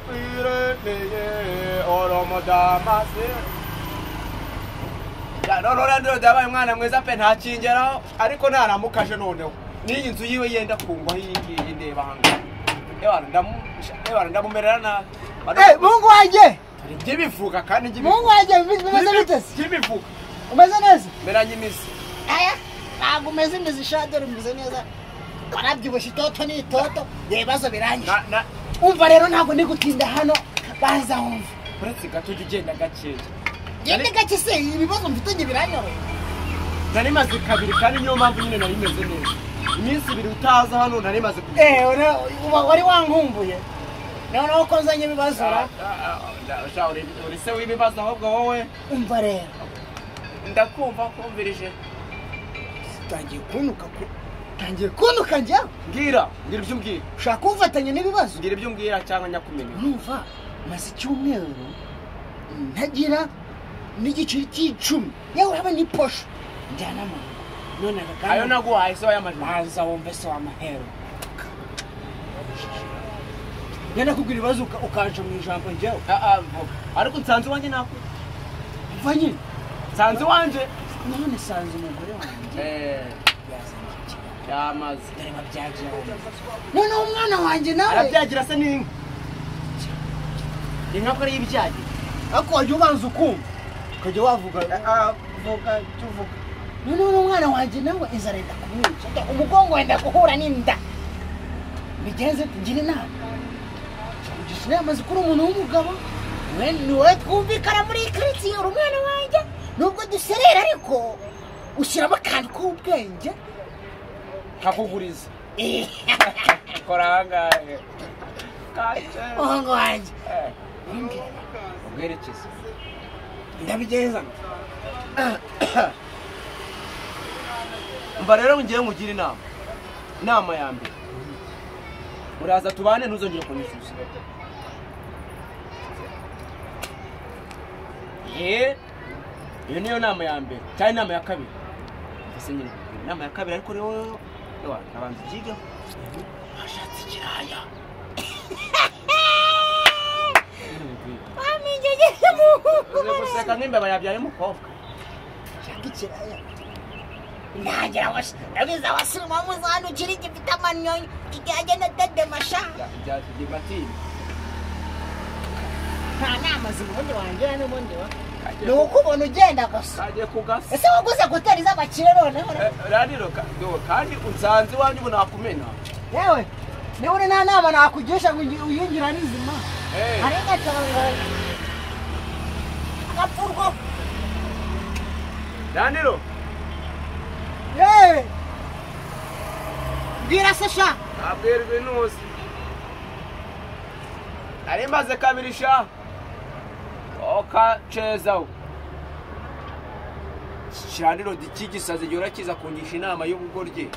Ndakwiremeye oromodamase. Ya none rero ndabaye umwana mwiza pe ntakingeraho ariko naramukaje noneho. N'iyi nzu yiwe yenda kungwa iyi ngiyi ndeba hanga. Ewana ndamumerera nabi. Eh, Mungu wanjye. Ngibivuga kandi ngibivuga. Mungu wanjye bimeze bite se? Ngibivuga. Umeze neza? Meranye imizi. Aya, ntabwo umeze imizi sha dore umeze neza. Warabyibushye itoto ni itoto, ibibazo birangije. Umva rero ntabwo ndi gutinda hano, banza wumve. Uretse gato ujya ugenda gakeya. Genda gake se ibibazo mfite biranyoroye. Nari maze kabiri kandi niyo mpamvu nyine nari meze neza. Iminsi ibiri utaza hano nari maze kubiri. Eh, wari wankumbuye. Noneho ko nzanye ibibazo ra. Uri se w'ibibazo ahubwo wowe. Umva rero. Ndakumva kumvirije. Tangiye kunuka ko. Tangiye kunuka njya. Mbwira, mbwira ibyo umbwira. Ushaka kumfatanya n'ibibazo? Mbwira ibyo umbwira cyangwa nyakumenya. Numva maze icyumweru ntagira n'igiceri cy'icumi. Yewe haba ni posho. Njyana mu rugo. None aka ayo naguhaye se wayamajije. Banza wumve se w'amahero. Ngenda kubwira ibibazo ukaje mu ijambo njyewe. Ariko nsanze wanjye nako. Mva nyine. Nsanze wanje. None sanze umugore wanjye. Yazanye ikibazo. Yamaze. Dore babyagiye. None umwana wanjye nawe. Arabyagira se n'inka. Inka ko ari ibyagira. Ariko wajya ubanza ukumva. Ukajya wavuga vuga tuvuga. None umwana wanjye nawe inzara yenda kumwica. Umugongo wenda guhura n'inda. Bigenze ngira inama. Kugisha kuri umuntu w'umugabo. Niwe twumvikana muri karitsiye uri umwana wanjye. Nubwo duserera ariko ushyiramo akantu k'ubwenge. Nkakuguriza. Kora ahangahe. Umuhungu wanjye. Ubwerekeze. Ndabigenza. Mva rero ngiye nkugira inama. Inama ya mbere. Uraza tubane ntuzongere kunyishyuza. Iyo niyo nama ya mbere cyangwa inama ya kabiri. Ese nyine inama ya kabiri ariko rero nabanza ubyigeho. Washatse ikiraya. Uze guseka nk'imbeba yabyaye umukobwa. Shaka ikiraya. Ndagira ndabiza abasirimu hano kiri gifite amanyonyo kijyanye na dedemasha. Nta nama z'ubundi wanjye n'ubundi wa. Ni uko ubona ugenda gusa. Kagiye kugasa. Ese waguze koteri z'abakire noneho? Rariro kandi unsanze iwanjye ubu nakumena. Yewe niba uri nta nama nakugisha ngo uyinjira nizima. Hari gatanga. Agapfurwa. Rariro. Yewe. Bwira se sha. Abwira ibintu. Nari maze kabiri sha. Oka chezaho. Kiraniro kigisaze gihora kiza kungisha inama y'ubugoryi.